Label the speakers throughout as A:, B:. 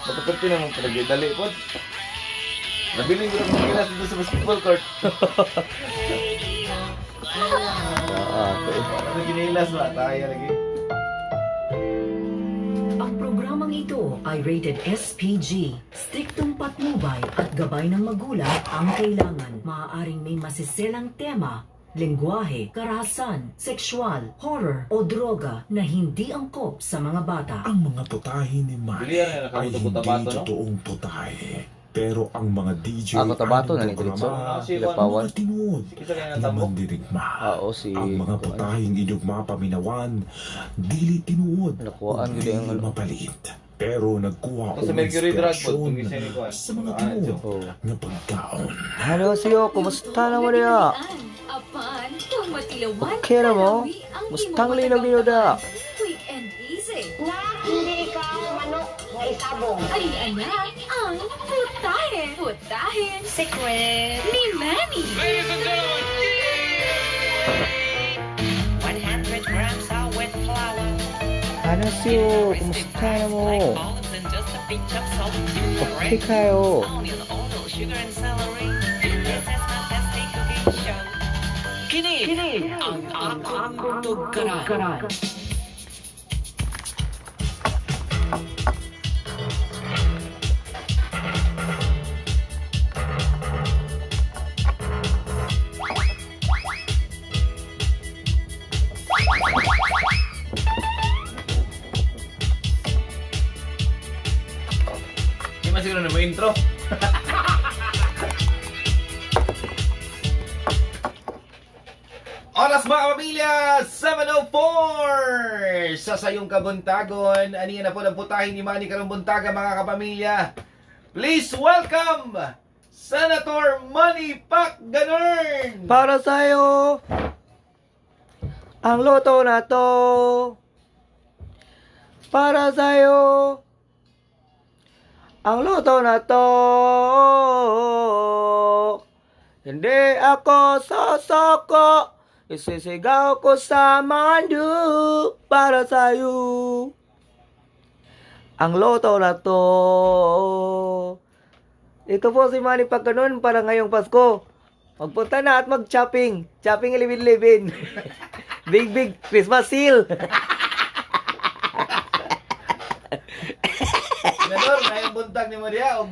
A: Mataperte naman palagi. Dali po. Nabiling ko na kung gilas dito sa basketball court.
B: Okay.
A: Ano ginilas ba? Tayo lagi.
C: Ang programang ito ay rated SPG. Striktong patnubay at gabay ng magulang ang kailangan. Maaaring may masiselang tema, lengguwahe, karahasan, sexual, horror o droga na hindi angkop sa mga bata.
D: Ang mga putahe ni Manny
A: Bilihan na
D: ay
A: nakabuto
D: hindi
A: Cotabato, no?
D: totoong putahe. Pero ang mga DJ
B: Ah, Cotabato na
D: aning
B: ni Diretso.
D: programa,
B: Kilapawan.
D: mga tinuod
A: Kita kaya
D: na
A: ng tambok.
D: mandirigma.
B: Oo, si
D: Ang mga putahing inyong mapaminawan, dili tinuod
B: Nakuhaan
D: ug
B: gid ang
D: dili
B: ano.
D: mapalit. Pero nagkuha
A: Kung sa
D: og
A: Mercury Drug po,
D: inspirasyon
A: itong isa ni Kuan.
D: sa mga
A: Ah,
D: tinuod
B: Oh.
D: nga pagkaon.
B: Hello, siyo. Kumusta na mo niya?
E: Apan, kung matilawan,
B: Okay ra mo?
E: kalawi ang
B: Mustang
E: imong
B: linog linog da.
E: matagamtaman. Quick and easy.
F: Na hindi ikaw manok na isabong.
E: Ay, anak, ang putahe. Putahe.
F: Secret.
E: Ni Manny.
G: 100 grams of wet flour.
B: Ano siyo? Kumusta na mo?
G: Like olives and just a pinch of salt.
B: Okay kayo.
G: Onion, oil, sugar and celery. This is my tasty cooking show. Kini, ang akong tugkaran.
A: Di man siguro na mo intro. Oras mga kapamilya, 7:04 sa sayong kabuntagon. Aniya na po ang putahin ni Manny karong buntaga mga kapamilya. Please welcome Senator Manny Pacganern!
B: Para sa'yo, ang loto na to. Para sa'yo, ang loto na to. Hindi ako sasoko, isisigaw ko sa mandu para sa'yo. Ang loto na to. Ito po si Manny Pagkanon para ngayong Pasko. Magpunta na at mag-shopping. Shopping 11-11. Big, big Christmas sale.
A: Senador, mayong buntag ni Maria og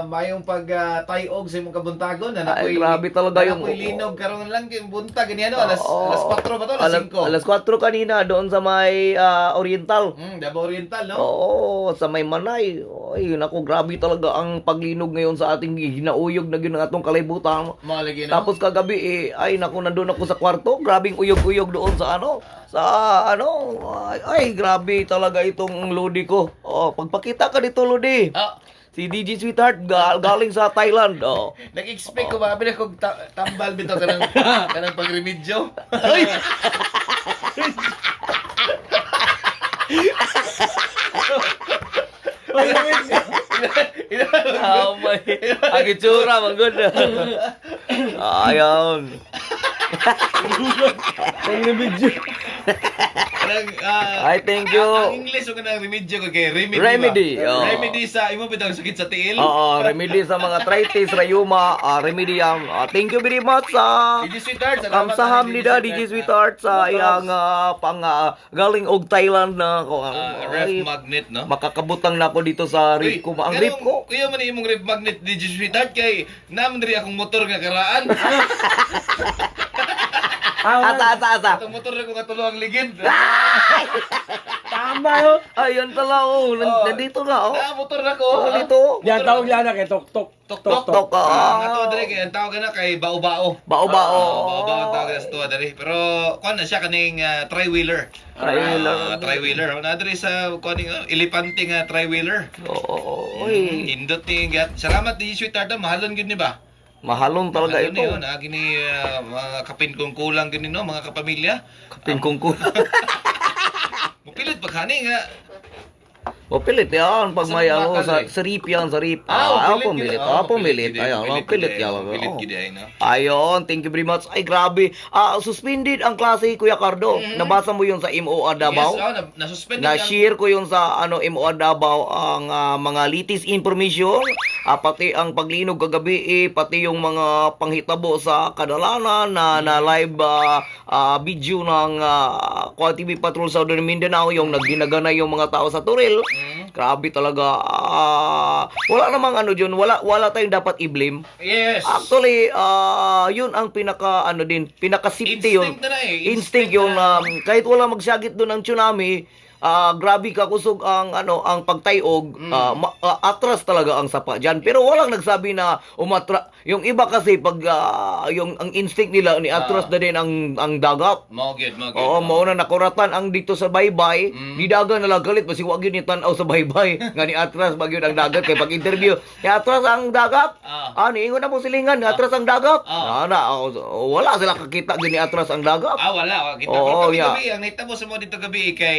A: mayong pagtayog sa imong kabuntagon na
B: Ay, grabe talaga yung-
A: Nakoy linog karon lang kay buntag gani ano alas
B: Oo.
A: alas 4 ba to alas 5.
B: Alas 4 kanina doon sa may Oriental.
A: Davao Oriental no.
B: Oo, sa may Manay. Ay, naku, grabe talaga ang paglinog ngayon sa ating ginauyog na yun ang atong kalibutan.
A: Mga lagi no.
B: Tapos kagabi eh, ay naku, nandun ako sa kwarto. Grabing uyog-uyog doon sa ano, sa ano, ay, grabe talaga itong Lodi ko. Oh, pagpakita ka dito, Lodi.
A: Ah,
B: Si DJ Sweetheart galing sa Thailand. Oh.
A: nag-expect ko ba abi kog tambal bitaw kanang kanang pagremedyo.
B: Ay! Oh my. Ang itsura, man good. Ayun.
A: Kanang
B: Ay, thank you.
A: Ang English o kanang remedyo ko kay remedy. ba?
B: Remedy, oo.
A: Remedy sa imo bitaw sakit sa tiil.
B: Oo, remedy sa mga arthritis, rayuma, remedy ang. Thank you very much sa
A: DJ Sweetheart, salamat.
B: Kamsaham ni da, DJ Sweetheart sa iyang pang galing og Thailand na ko.
A: Ref
B: Ay,
A: magnet no.
B: makakabutang na ako dito sa rib ko. Ang rib ko.
A: Kuya man imong rib magnet DJ Sweetheart kay naman diri akong motor nga karaan.
B: Asa, asa, asa.
A: Atong motor na ko katulo ang ligid.
H: Tama yun.
B: Ayun pala, oh.
A: Oh.
B: Nandito nga, oh.
A: Na motor na ko.
B: Oh, dito.
H: Yan, tawag yan na kay Tok Tok.
A: Tok tok.
B: Tok, ah.
A: Ang ato diri kay ang tawag na kay bao-bao.
B: Bao-bao.
A: Ah, bao-bao ang tawag na sa tuwa diri. Pero kuan na siya kaning tri-wheeler.
B: Tri-wheeler.
A: Ah, tri-wheeler. Oh, na diri sa kuan ning elepante nga tri-wheeler.
B: Oo, oy.
A: Indot ni gat. Salamat DJ Sweetheart, ah. Mahalon gyud ni ba?
B: Mahalon talaga
A: Mahalon
B: ito.
A: ni, oh, naa gini mga kapin kong kulang gini no, mga kapamilya.
B: Kapin kong kulang.
A: Mupilit pag hani nga.
B: Pumilit yan pag
A: Sa
B: may ano
A: bakal
B: sa,
A: eh.
B: sa reef yan, sa reef.
A: Ah, pumilit.
B: Pumilit.
A: Oh,
B: Ah, pumilit.
A: gid,
B: Ayan,
A: pumilit
B: pumilit
A: gid,
B: yan.
A: Pumilit
B: Oh.
A: gid ay, no?
B: Ayon, thank you very much. Ay, grabe. Ah, suspended ang klase, Kuya Cardo. Nabasa mo yun sa MOA Davao?
A: Yes, oh, na-suspended ang
B: Na-share ko yung sa ano MOA Davao ang mga latest information, pati ang paglinog kagabi, eh, pati yung mga panghitabo sa kadalanan na na live video ng Kwa TV Patrol Southern Mindanao, yung nagginaganay yung mga tao sa Turil. Grabe talaga. Wala namang ano dyan, wala wala tayong dapat i-blame.
A: Yes.
B: Actually, yun ang pinaka ano din, pinaka safety yun.
A: Instinct na na eh.
B: Instinct yung kahit wala magsagit doon ng tsunami, grabe ka kusog ang ano ang pagtayog, atras talaga ang sapa diyan. Pero walang nagsabi na umatra. Yung iba kasi pag yung ang instinct nila ni atras na din ang dagat.
A: Mao gyud, mao gyud.
B: Oo, mao na nakuratan ang dito sa baybay. Di dagan na lang galit basi wa gyud ni tan-aw sa baybay nga ni atras ba gyud ang dagat kay pag interview. Ni atras ang dagat. Niingon na mo silingan, ni atras ang dagat. Na, oh, wala sila kakita gyud ni atras ang dagat.
A: Ah, wala. Kita.
B: Oo,
A: Pero kami
B: yeah.
A: gabi, ang nahitabo sa mo dito gabi eh, kay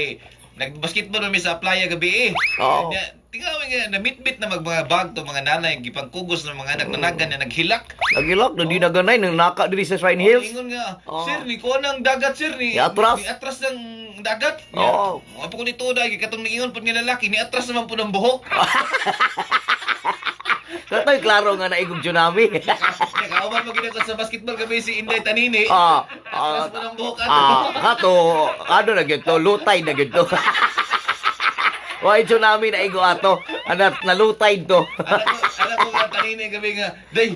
A: nagbasketball kami sa playa gabi eh.
B: Oo.
A: Nya, tingnan nga namitbit na mag mga bag to mga nanay gipangkugos ng mga anak nanagan na naghilak.
B: Nagilak na di na ganay nang naka diri sa Shrine Hills.
A: Ingon nga,
B: Oo.
A: sir, ni kuha ng dagat, sir, ni,
B: Ni atras.
A: Ni atras ng dagat.
B: Oo.
A: Mga po ko nito dahil katong niingon po nga lalaki, ni atras naman po ng buhok.
B: Katoy klaro nga naigog tsunami.
A: Nya, kauban mo ginako sa basketball gabi si Inday Tanini. Atras po ng buhok ato.
B: Kato, ano na gyud to, lutay na gyud to. Why tsunami na igo ato? Anat nalutay to.
A: Anak ko nga Tanini gabi nga, day,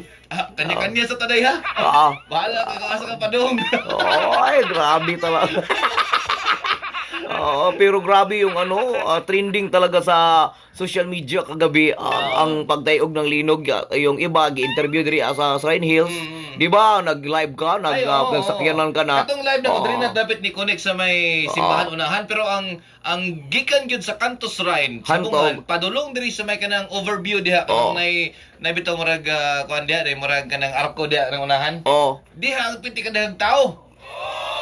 A: kanya-kanya sa taday ha. Bahala ka kaasa ka padung.
B: Ay, grabe talaga. Oo, pero grabe yung ano, trending talaga sa social media kagabi ang pagdayog ng linog, yung iba gi-interview diri sa Shrine Hills. Di ba? Nag-live ka, nag
A: Ay, oo,
B: nagsakyanan ka na.
A: Katong live na ko
B: Oo.
A: diri na dapat ni connect sa may simbahan unahan pero ang gikan gyud sa Kanto Shrine sa
B: Hantog.
A: Bungan, padulong diri sa may kanang overview diha
B: Oo.
A: kanang nay bitaw murag kuan diha day murag kanang arko diha ng unahan.
B: Oo.
A: Diha ang piti ka dahang tao.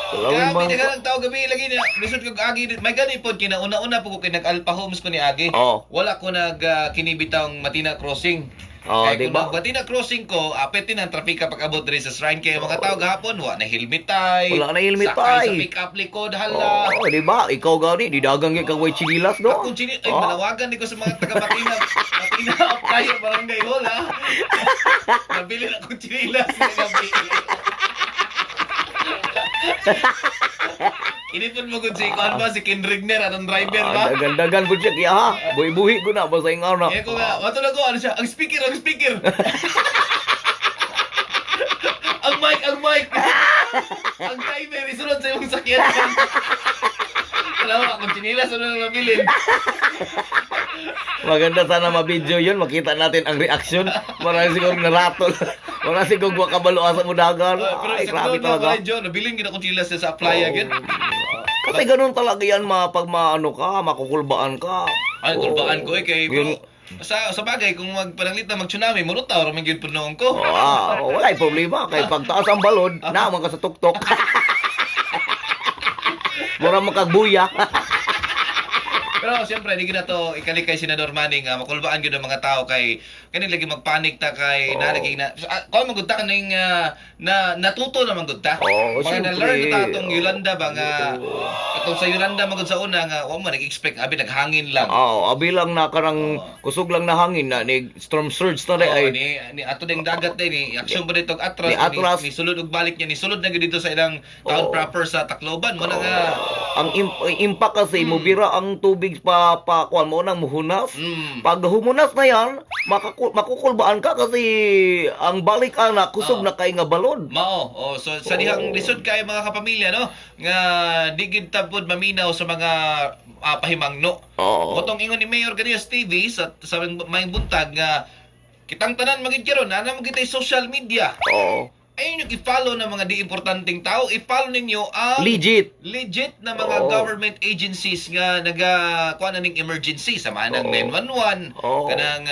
B: Tulawin
A: Grabe
B: ba?
A: daghang tao gabi lagi na lisod kog agi may gani pod kina una-una po ko kay nag-Alpha Homes ko ni agi.
B: Oo.
A: Wala ko nag kinibitang Matina Crossing.
B: Oo,
A: Kay
B: di
A: kung
B: ba?
A: nag Matina Crossing ko, apet din ang trapika pag abot diri sa shrine kay mga tao gahapon wa na helmet tay.
B: Wala na helmet
A: Sakay
B: tay.
A: sa pick up likod hala.
B: Oo, di ba? Ikaw gani, di dagang gyud kag way chinilas do.
A: Akong chini ay
B: Oo.
A: manawagan di ko sa mga taga Matina. Matina tayo barangay hall ha. Nabili na akong chinilas gabi. Inipon mo gud si kuan ba si Ken Rigner atong driver ba?
B: Dagan-dagan po siya kaya ha. Buhi-buhi ko na basta ingaw na.
A: Eh ko nga, wato na ko ano siya, ang speaker, ang speaker. Ang mic, ang mic. Ang timer isunod sa imong sakyan. Alam mo, akong chinilas ano nang nabilin.
B: Maganda sana ma-video yun, makita natin ang reaction. Marami siguro naratol. Marami siguro wa kabalo asa mo dagan.
A: Pero
B: Ay,
A: sa
B: grabe
A: tuod na
B: talaga.
A: ko John, nabilin gid akong chinilas sa playa
B: Oo.
A: gid.
B: Kasi ganun talaga yan, ma, pag maano ka, makukulbaan ka.
A: Ay,
B: Oo.
A: kulbaan ko eh kay
B: Yun,
A: pero sa bagay kung magpananglit na mag-tsunami, murutaw ra man gyud pud noon ko.
B: oh, wala yung problema. Kay pagtaas ang balod, naman ka sa tuktok. Mura makagbuya.
A: Pero siyempre, di na to ikali kay Senador Manny nga makulbaan gyud ang mga tao kay kani lagi magpanik ta kay
B: Oo.
A: na lagi na kung magud ta kaning na natuto na man gud ta.
B: Oo,
A: Mga
B: siyempre.
A: na-learn na ta atong Yolanda ba nga
B: Oo.
A: atong sa Yolanda magud sa una nga wa man nag-expect abi naghangin lang.
B: Oo, abi lang na karang kusog lang na hangin na ni storm surge na
A: Oo,
B: rin ay
A: ni ato ding dagat din ni aksyon ba dito og atras
B: Ni atras.
A: ni sulod og balik niya ni sulod na gyud dito sa ilang town
B: Oo.
A: proper sa Tacloban mo na nga
B: ang impact kasi mubira ang tubig pa pa kuan mo nang muhunas. Pag humunas na yan, makukulbaan ka kasi ang balik ana kusog na kay nga balod.
A: Mao. Oh, so sa dihang lisod kay mga kapamilya no nga di gid ta pod maminaw sa mga pahimangno. Motong ingon ni Mayor Ganios TV sa may buntag nga kitang tanan magid karon ana mo kitay social media.
B: Oo.
A: Ayun yung i-follow ng mga di importanteng tao, i-follow ninyo ang
B: Legit.
A: legit na mga government agencies nga naga kuha na ning emergency sama ng 911, kanang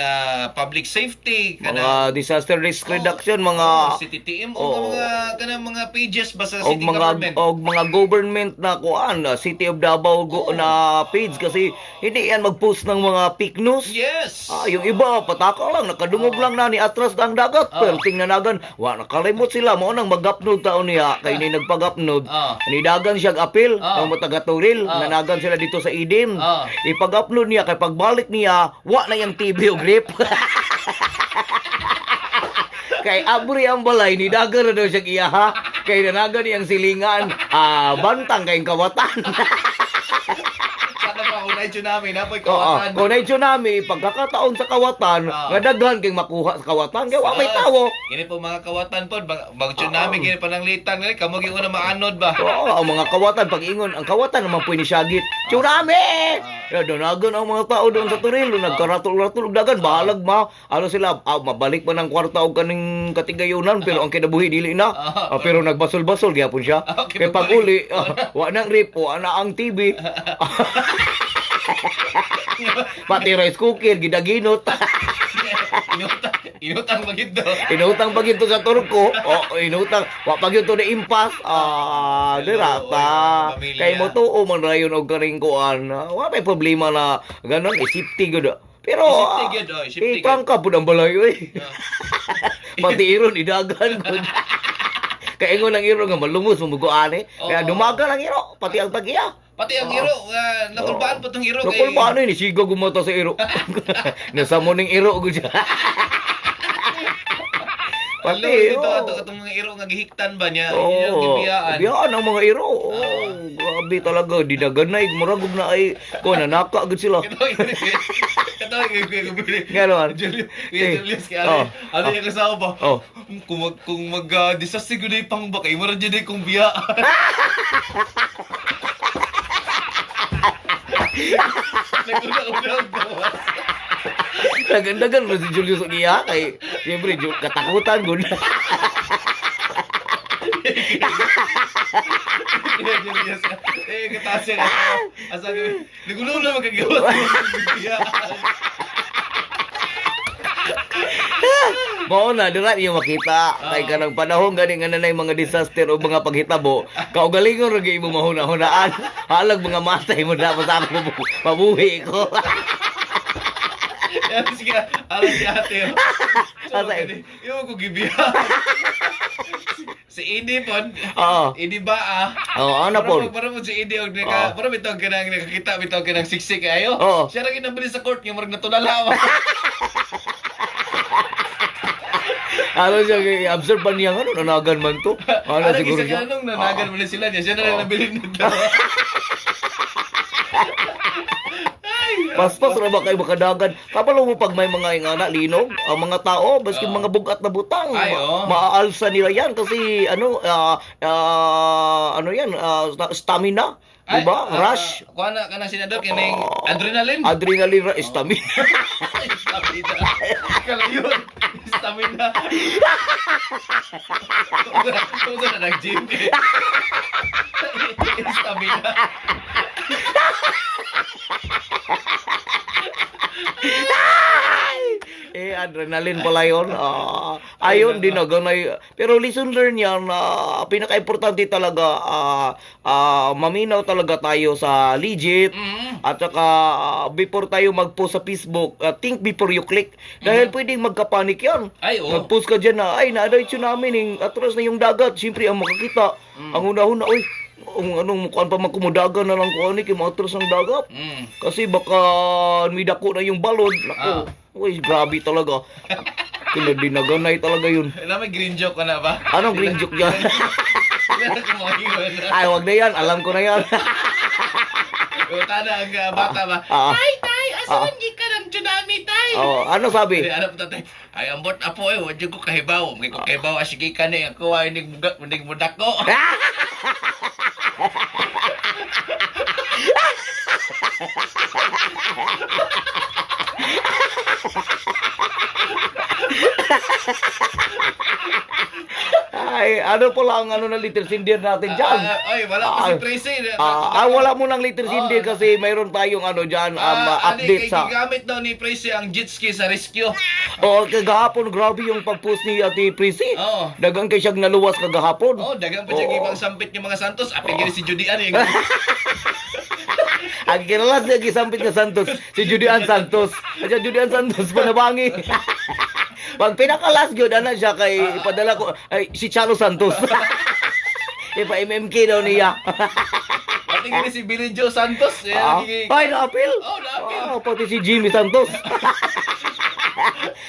A: public safety,
B: Mga
A: kanang
B: disaster risk reduction, mga
A: oh, CTTM o mga kanang mga pages ba sa
B: og
A: city
B: mga
A: government.
B: og mga government na kuan na City of Davao na page kasi hindi yan mag-post ng mga fake news.
A: Yes.
B: Ah, yung iba pataka lang nakadungog lang na ni atras ang dagat pero tingnanagan wa nakalimot sila mao nang mag-upload taon niya kay ni nagpag-upload. Nidagan siya apil ang matagaturil nanagan sila dito sa Idim. Ipag-upload niya kay pagbalik niya wa na yang TV o grip. Kay abri ang balay ni dagan na daw siya iyaha kay nanagan niyang silingan bantang kay kawatan.
A: Sana pa kung na tsunami na po'y
B: Oo,
A: kawatan.
B: kung na tsunami, pagkakataon sa kawatan, nga daghan kay makuha sa kawatan kay wa may tawo.
A: Gini po mga kawatan po, bag tsunami gini pa nang litan gani kamo gyud una maanod ba.
B: Oo, ang mga kawatan pag ingon, ang kawatan naman po ni Syagit. Tsunami! Ya, danagan ang mga tao doon sa Toril, nagkaratol-ratol og dagan, bahalag ma, ano sila, mabalik man ang kwarta og kaning katigayunan, pero ang kinabuhi dili na. Pero nagbasol-basol gyapon siya.
A: Okay,
B: Kay pag uli, wa nang rip, wa na ang TV. Pati rice cooker, gidaginot.
A: Inutang, inutang bagid do.
B: Inutang pa gyud to sa Turko. O inutang wa pa gyud to na impas. Dira ta.
A: Pamilya.
B: Kay mo tuo man rayon og karing kuan. Wa may problema na ganon, safety gyud. Pero
A: Safety gyud, oh, safety
B: eh, prangka pud ang balay oy. Pati iron idagan gud. Kay ingon ang iro nga malumos mo ani. Kaya dumagan ang iro pati ang tag-iya.
A: Pati ang iro, nakulbaan po tong iro kay
B: Nakulbaan ni siga gumata sa iro. Nasa mo ning iro gud siya.
A: Pati
B: Pati,
A: dito
B: oo.
A: ato atong mga iro nga gihiktan ba niya?
B: Oo,
A: Inyong gibiyaan.
B: biyaan ang mga iro. Oo, grabe talaga didaganay murag ug na ay ko nanaka gud sila.
A: Kato
B: Nga naman.
A: Julius,
B: Eh,
A: Julius kay
B: oh.
A: ano yung kasama ba?
B: Oh.
A: Kung mag disaster gud ay pang ba kay mura jud ay kung biyaan. Naguna-una ang gawas.
B: Dagan-dagan mo si Julius og iya kay siyempre katakutan gud.
A: Kuya Julius, eh kataas siya kasama. Asa naguna-una magkagawas kung biyaan.
B: Mao na dira niyo makita kay kanang panahon gani nga nanay mga disaster o mga paghitabo, kaugalingon ra gyud imo mahuna-hunaan. Halag mga matay mo na sa ako mabuhi ko.
A: Yan siya, alam si ate. So,
B: Asa-
A: yung ko gibiyaan. Si Idi pon.
B: Oo.
A: Idi ba ah?
B: Oo, ano po?
A: Para mo si Idi og naka, para bitaw kanang nakakita bitaw kanang siksik ayo.
B: Oo.
A: Siya ra ginabili sa court nga murag natulala.
B: Ano siya, observe ba niya ano, nanagan man to? Ano
A: Ano
B: siguro
A: siya?
B: siya?
A: Anong nanagan man sila niya? Siya na lang nabili nito.
B: Paspas ra ba kayo makadagan? Kabalo mo pag may mga ingana, linog, ang mga tao, baski mga bugat na butang,
A: Ay, oo.
B: maaalsa nila yan kasi ano, ano yan, stamina,
A: Ay,
B: diba? Rush.
A: Kuha na kanang senador kining adrenaline.
B: Adrenaline rush, stamina.
A: Stamina. Kalayon. Stamina. Tungkol na nag-gym. Stamina.
B: Eh, adrenaline pala yun. Ayun din na ganay. Pero lesson learned yan, pinaka-importante talaga, maminaw talaga tayo sa legit. At saka, before tayo mag-post sa Facebook, think before you click. Dahil pwedeng magkapanik yan.
A: Ay, oo.
B: Mag-post ka dyan na, ay, naaday tsunami, ning atras na yung dagat. Siyempre, ang makakita, ang una-una, uy, ang anong mukuan pa magkumudagan na lang kuan ni kay maatras ang dagat. Kasi baka may dako na yung balod. Nako. Uy, grabe talaga. Kinadinaganay talaga yun.
A: Alam, may green joke ka na ba?
B: Anong green joke yan?
A: Wala na kumaingon.
B: Ay, wag na yan. Alam ko na yan.
A: Tana ang bata ba?
B: Tay,
A: tay! Asawan ka ng tsunami, tay!
B: Oh, ano sabi?
A: Ay, ano po tatay? Ay, ambot apo eh, wala ko kahibaw. May ko kahibaw, sige ka na, ako ay nigmudak ko.
B: Ay, ano pala ang ano na little sinder natin dyan?
A: Ay, wala pa si Tracy.
B: Wala mo ng little sinder kasi mayroon tayong ano dyan, update
A: kay
B: sa...
A: Gigamit daw ni Tracy ang jet ski sa rescue.
B: Oo, kagahapon, grabe yung pag-post ni Ate Prissy.
A: Oo.
B: Dagang kay siyang naluwas kagahapon.
A: Oh, dagang pa siya
B: Oo.
A: ibang sampit ng mga Santos. Apil gini si Judy Ann.
B: Ang kinalas niya gisampit nga Santos, si Judy Ann Santos. At siya Judy Ann Santos, panabangi. Pag pinakalas gyud ana siya kay ipadala ko ay si Chalo Santos. Ipa MMK daw niya.
A: Pati gini si Billy Joe Santos. Eh,
B: Ay, naapil.
A: Oh, naapil.
B: Pati si Jimmy Santos.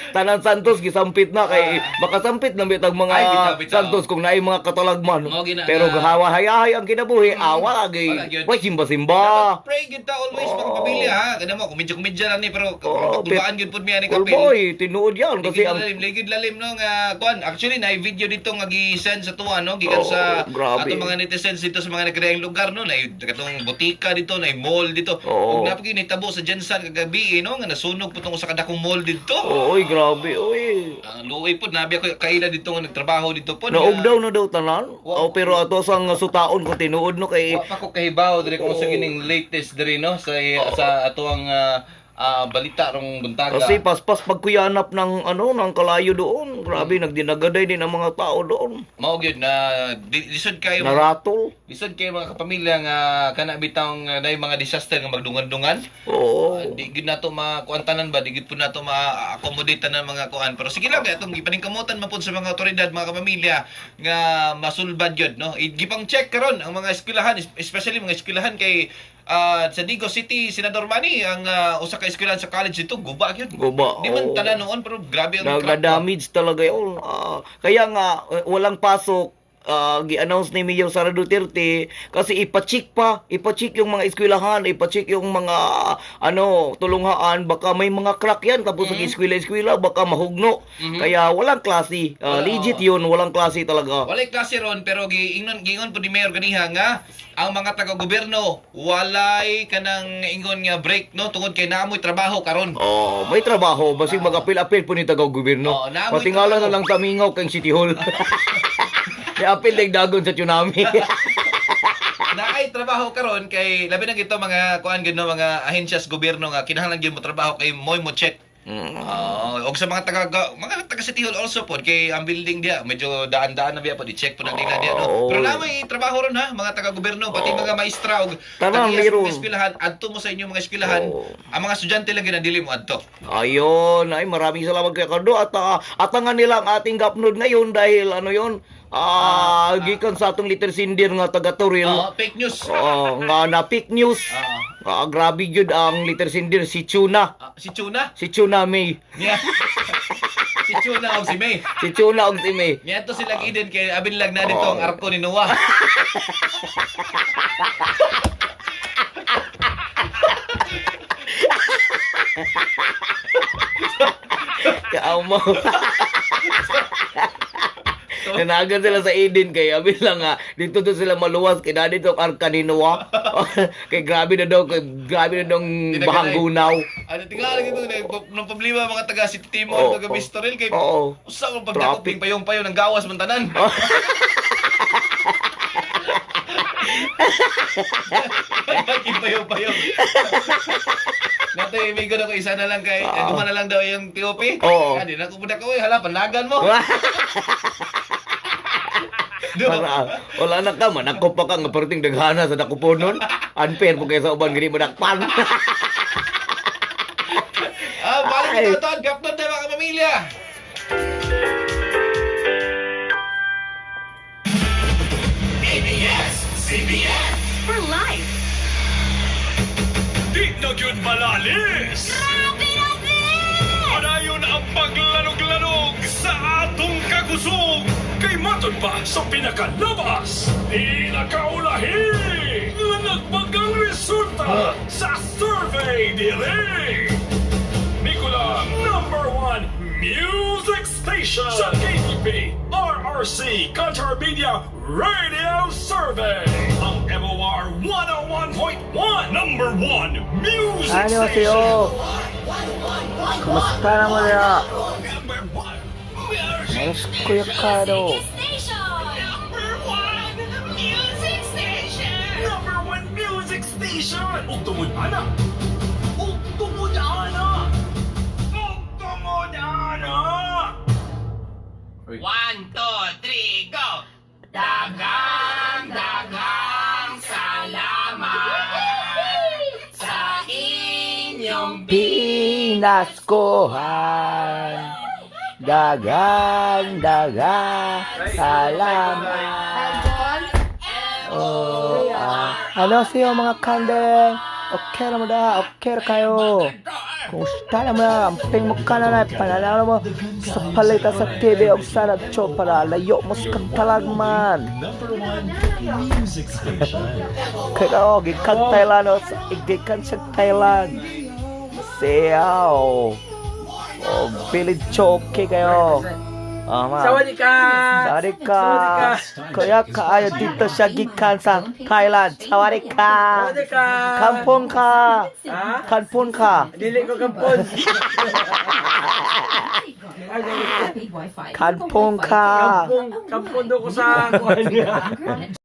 B: Tanan Santos gisampit na kay makasampit na bitag mga
A: Ay, bitaw, bitaw.
B: Santos kung naay mga katalagman.
A: Mao gina
B: Pero
A: nga.
B: gahawa hayahay ang kinabuhi, awa lagi.
A: Wala gyud.
B: Way simba-simba.
A: Pray gyud ta always mga pamilya ha. Kada mo komedya-komedya lang ni pero
B: Oo,
A: kulbaan gyud pud mi ani
B: Cool
A: kapil.
B: boy, tinuod yan kasi
A: Ligid
B: ang
A: lalim, ligid lalim no nga kuan. Actually na video dito nga gi-send sa tuwa no gikan
B: Oo,
A: sa
B: grabe.
A: atong mga netizens dito sa mga nagkadayang lugar no na katong botika dito na mall dito.
B: Oo.
A: Ug napagi nitabo sa Jensan kagabi eh, no nga nasunog po tong usa ka dakong mall dito.
B: Oy, grabe, oy.
A: Ang luoy po nabi ako kaila dito nga nagtrabaho dito po.
B: Naog daw na daw tanan. Oh, pero ato sang sutaon ko tinuod no kay
A: Wa pa ko kahibaw diri kung sa gining latest diri no sa sa atoang balita rong buntaga.
B: kasi paspas pagkuyanap ng ano ng kalayo doon. Grabe nagdinagaday din ang mga tao doon.
A: Mao gyud na lisod kayo
B: Naratol.
A: lisod kayo mga kapamilya nga kana bitang nay mga disaster nga magdungan-dungan.
B: Oo.
A: Di gyud nato makuan tanan ba, di gyud po nato ma-accommodate tanan mga kuan. Pero sige lang kay atong gipaningkamutan man pud sa mga otoridad mga kapamilya nga masulbad gyud no. Gipang check karon ang mga eskwelahan, especially mga eskwelahan kay sa Digos City, Senador Manny, ang usa ka eskwelahan sa college dito guba gyud.
B: Guba,
A: Di man
B: oo.
A: tanan noon pero grabe ang crack.
B: Na-damage talaga yun. Kaya nga, walang pasok. Gi-announce ni Mayor Sara Duterte kasi ipa-check pa, ipa-check yung mga eskwelahan, ipa-check yung mga ano, tulunghaan, baka may mga crack yan tapos sa eskwela-eskwela baka mahugno. Kaya walang klase.
A: Wala,
B: Legit
A: oo.
B: yun, walang klase talaga.
A: Walay klase ron pero giingon giingon po ni Mayor ganiha nga ang mga taga-gobyerno walay kanang ingon nga break no tungod kay naamoy trabaho karon.
B: Oh, may trabaho basig mag-apil-apil po ni taga gobyerno.
A: Oo, naamoy
B: Patingala na
A: trabaho.
B: lang tamingaw kang City Hall. Ni-apil dag dagon sa tsunami.
A: Naay trabaho karon kay labi na gito mga kuan gid no mga ahensya sa gobyerno nga kinahanglan gyud mo trabaho kay moy mo check. Og sa mga taga City Hall also pod kay ang building diya medyo daan-daan na biya pod i-check po na nila diya no.
B: Oo.
A: Pero na may trabaho ron ha mga taga-gobyerno pati mga maestra og
B: Tanan,
A: tagiya sa
B: meron.
A: mga eskwelahan adto mo sa inyong mga eskwelahan.
B: Oo.
A: Ang mga estudyante lang gyud ang dili mo adto.
B: Ayun, ay maraming salamat kay Cardo at atangan nila ang ating gapnod ngayon dahil ano yon, gikan sa atong little sinder nga taga Toril.
A: Oo, fake news.
B: Oh, nga na fake news. Grabe gyud ang little sinder si Chuna.
A: Si Chuna.
B: Si Chuna May.
A: Niya. Si Chuna og si May.
B: Si Chuna og si May.
A: Niya to sila Eden kay abin lang na dito ang arko ni Noah.
B: Kaamo. Nanagan sila sa Eden kay abi lang nga dito to sila maluwas kay na dito ang arka ni Noah. Kay grabe na daw, kay grabe na daw ang
A: Dinaganay.
B: bahang gunaw.
A: Ano tingali gito ng problema mga taga City Timor,
B: Oo,
A: taga
B: oo.
A: Mistoril kay
B: Oo.
A: usa man pagdakop
B: Traffic.
A: ning payong-payo ng gawas man tanan. Payong-payong. Natay imigo na ko isa na lang kay uh, na lang daw yung TOP.
B: Oo.
A: Di na ko pud ako, hala panagan mo. Do.
B: Para wala na ka manakop pa ka nga perting daghana sa dakuponon. Unfair po kay sa uban gani madakpan.
A: Balik
B: Ay.
A: ito ton, gapnon na mga pamilya.
E: For life.
I: Di na gyud malalis!
E: Grabe na
I: Padayon ang paglanog-lanog sa atong kagusog! Kay matod pa sa pinakalabas, pinakaulahi! Nga nagbagang resulta sa survey dire! Nicola, number one music station sa KTP RRC Qatar Media Radio Survey. Ang MOR 101.1 number one music station.
H: Kumusta naman niya?
I: Number one
H: Kuya Kado.
E: Station!
I: Number one music station! Number one music station! Ug tungod ana! Ug tungod ana! Ug tungod ana!
G: One, two, three, go! Dagang, dagang salamat sa inyong
H: Pinaskuhan. Dagang, dagang, salamat. Oh, ah. Ano siyo mga kandeng? Okay na mo da, okay na kayo. Kung na mo na, amping mo ka na na, panalaro mo sa palita sa TV o sa radyo para layo mo sa katalagman.
D: Number one music station.
H: Kaya oh, gikan Thailand, oh, gikan sa Thailand. Siyaw. Oh, village okay kayo. Ah, ma. Sawadee ka!
B: Sawadee ka. Kuya kaayo dito siya gikan sa Thailand. Sawadee ka.
H: Sawadee ka!
B: Kampong ka.
H: Ha?
B: Kampong ka.
H: Dili ko kampon.
B: Kampong ka.
H: Kampong, kampon do ko sa kuan niya.